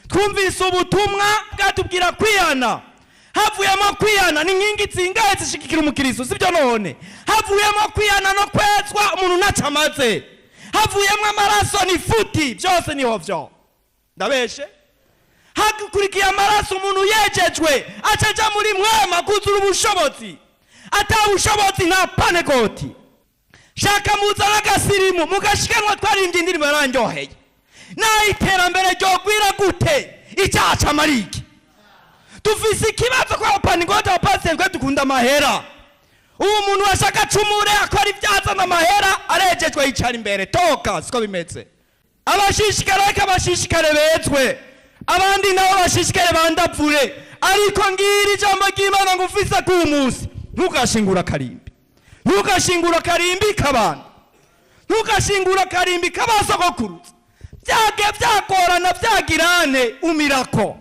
Twumvise ubutumwa bwatubwira kwihana. Havuyemo kwihana, ni inkingi zingahe zishigikira umukristo, sibyo? None havuyemo kwihana no kwezwa, umuntu ntaco amaze. Havuyemo amaraso ni futi, byose niho vyo ndabeshe. Hakurikiye amaraso, umuntu yejejwe acaja muri mwema kuzura ubushobozi. Ata bushobozi, nta panekoti. Shaka muzana agasirimu mugashikanwa. Twaririmbye indirimbo yaranryoheye. Naho iterambere ryogwira gute, icyaha camariki. Dufise ikibazo kwa abapanikote, abapasiteri, twe dukunda amahera. Ubu umuntu ashaka acumure, akora ibyazana amahera, arejejwe, yicara imbere. Toka, siko bimeze. Abashishikare, ariko abashishikare bezwe, abandi nabo bashishikare bandapfure. Ariko ngira ijambo ry'Imana ngo ufise k'uyu munsi: ntugashingura akarimbi, ntugashingura akarimbi k'abantu, ntugashingura akarimbi k'abasogokuruza. Byage byagorana, byagirane umirako.